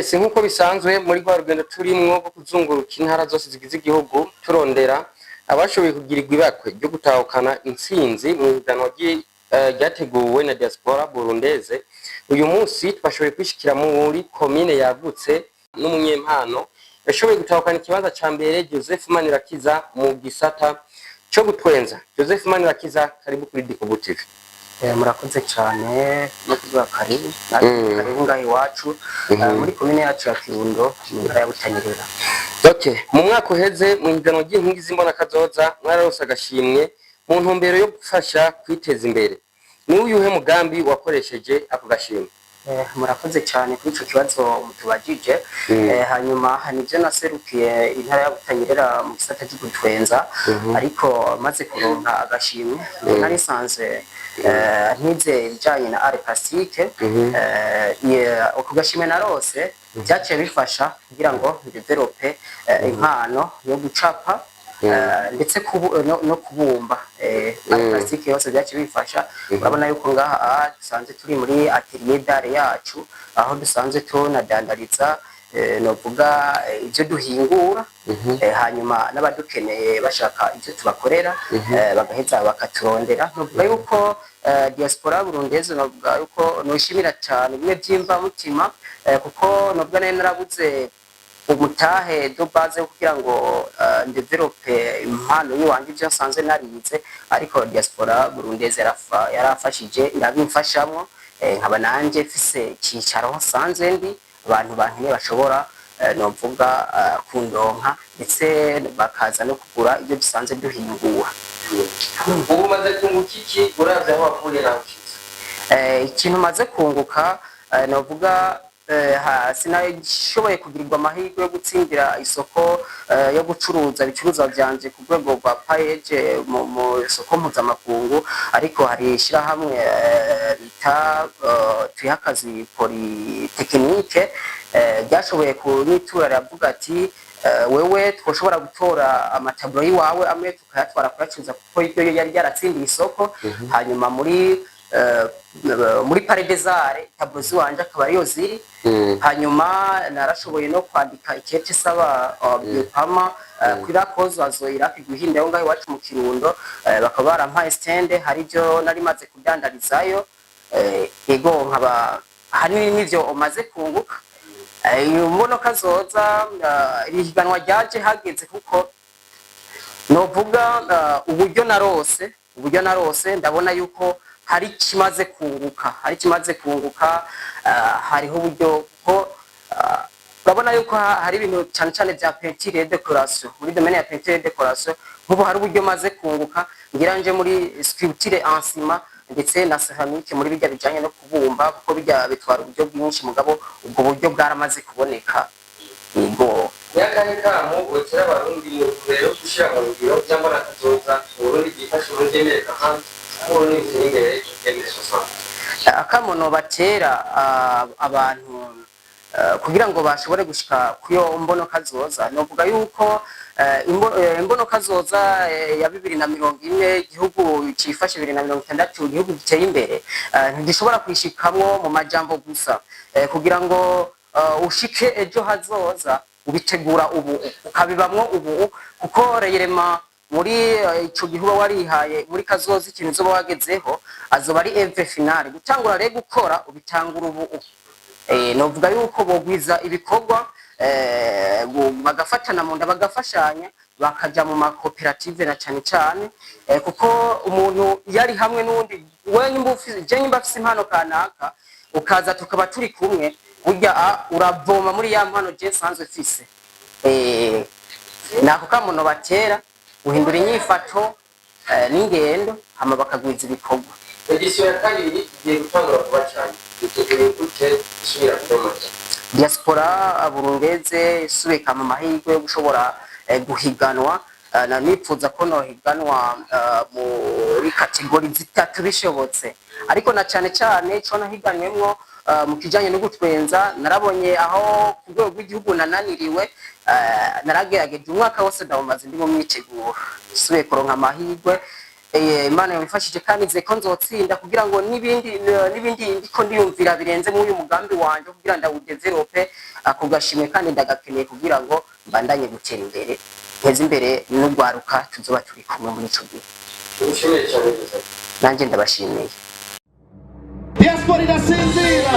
Yes, nk'uko bisanzwe muri rwa rugendo turimwo rwo kuzunguruka intara zose zigize igihugu, turondera abashoboye kugirirwa ibakwe ryo gutahukana intsinzi mu higanwa ryateguwe na Diaspora Burundeze. Uyu munsi twashoboye kwishikira muri komine yagutse n'umunyempano yashoboye gutahukana ikibanza ca mbere, Joseph Manirakiza, mu gisata co gutwenza. Joseph Manirakiza, karibu kuri Dikobu TV. Murakoze cyane no kuduha karibu natwe. Karibu ngaha iwacu, muri komine yacu ya Kirundo, mu ntara ya Butanyerera. Okay. Mu mwaka uheze, mu higanwa ry'Inkingi z'Imbonakazoza, mwararonse agashimwe mu ntumbero yo gufasha kwiteza imbere. Ni uyuhe mugambi wakoresheje ako gashimwe? Murakoze cyane kuri ico kibazo mutubajije. Hanyuma nivyo, naserukiye intara ya Butanyerera mu gisata c'ugutwenza, ariko maze kuronka agashimwe, nari nsanzwe ntize ibijanye na art plastique. Ako gashimwe narose byaciye bifasha kugira ngo ndéveloppe impano yo gucapa, ndetse no kubumba, art plastique yose byaciye bifasha. Urabona yuko ngaha dusanzwe turi muri atelier d'art yacu, aho dusanzwe tunadandariza, novuga ibyo duhingura, hanyuma n'abadukeneye bashaka ibyo tubakorera, bagaheza bakaturondera. Novuga yuko Diaspora Burundeze, novuga yuko noshimira cyane bimwe by'imvamutima, kuko novuga nari narabuze umutahe de base kugira ngo ndéveloppe impano yiwanje, ibyo nsanzwe narize, ariko Diaspora Burundeze yarafashije, irabimfashamwo, nkaba nanje mfise icicaro aho nsanzwe ndi, abantu bankeneye bashobora, novuga, kundonka, ndetse bakaza no kugura ibyo dusanzwe duhingura. Ubu umaze kunguka iki uravye aho wavuye naho ushitse? Ikintu maze kunguka, novuga, sinashoboye kugirirwa amahirwe yo gutsindira isoko yo gucuruza ibicuruzwa vyanje ku rwego rwa PAEEJ mu isoko mpuzamakungu, ariko hari ishirahamwe bita Twihakazi Polytechnique ryashoboye kunyitura, riravuga ati: "Wewe twoshobora gutora amatableaux y'iwawe amwe tukayatwara kuyacuruza," kuko iryo yari yaratsindiye isoko. Hanyuma muri Palais des Arts, tableaux ziwanje akaba ariyo ziri. Hanyuma narashoboye no kwandika ikete saba Biopama kuri rakozo iraki guhinda yo ngaho iwacu mu Kirundo, bakaba barampaye stand, hari ibyo nari maze kudandarizayo. Ego, nkaba hanini n'ivyo umaze kunguka. Imbonoka zoza, iri higanwa ryaje hageze, kuko novuga uburyo narose, ndabona yuko hari ikimaze kunguka. Hariho uburyo, kuko urabona yuko hari ibintu cyane cyane bya peinture et décoration, muri domaine ya peinture et décoration. Nk'ubu hari uburyo maze kunguka, ngira nje muri sculpture en ciment ndetse na céramique, muri bijya bijanye no kubumba, kuko bijya bitwara uburyo bwinshi, mugabo ubwo buryo bwaramaze kuboneka, yego. Ni akahe kamo wotera Abarundi mu ntumbero yo gushira mu ngiro vy'Imbonakazoza, Uburundi bwifashe, Uburundi yemereka hanze, Uburundi butera imbere 2060? Akamono batera abantu kugira ngo bashobore gushika kuyo mbonoka zoza, novuga yuko imbonoka zoza ya 2040, igihugu cifashe, 2060, igihugu giteye imbere, ntigishobora kwishikamwo mu majambo gusa. Kugira ngo ushike ejo hazoza, ubitegura ubu, ukabibamwo ubu, kuko réellement muri ico gihe uba warihaye muri kazoza, ikintu uzoba wagezeho azoba ari œuvre finale. Gutangura rero gukora, ubitangura ubu. Novuga yuko bogwiza ibikorwa, bagafatana mu nda, bagafashanya, bakaja mu makoperative na cane cane, kuko umuntu iyo ari hamwe n'uwundi, we nyimba ufise, je nyimba afise impano kanaka, ukaza tukaba turi kumwe, burya uravoma muri ya mpano je nsanzwe mfise. Nako kamono batera guhindura inyifato n'ingendo, hama bakagwiza ibikorwa. Édition ya kabiri igiye gutangura vuba cyane, biteguye gute gusubira kudomota? Diaspora Burungeze isubika mu mahirwe yo gushobora guhiganwa, na nipfuza ko nohiganwa muri catégories zitatu bishobotse, ariko na cane cane ico nahiganwemwo mu kijanye no gutwenza. Narabonye aho ku rwego rw'igihugu nananiriwe, naragerageje umwaka wose ndawumaze ndi mu myiteguro. Nsubiye kuronka amahirwe, Imana yamfashije kandi nzi ko nzotsinda kugira ngo n'ibindi ndiko ndiyumvira birenze muri uyu mugambi wanje kugira ndawudevelope. Ako gashimwe kandi ndagakeneye kugira ngo mbandanye gutera imbere, nteze imbere n'urwaruka tuzoba turi kumwe muri ico gihe. Tugushimire cyane, Joseph. Nanjye ndabashimiye. Diaspora irasinzira.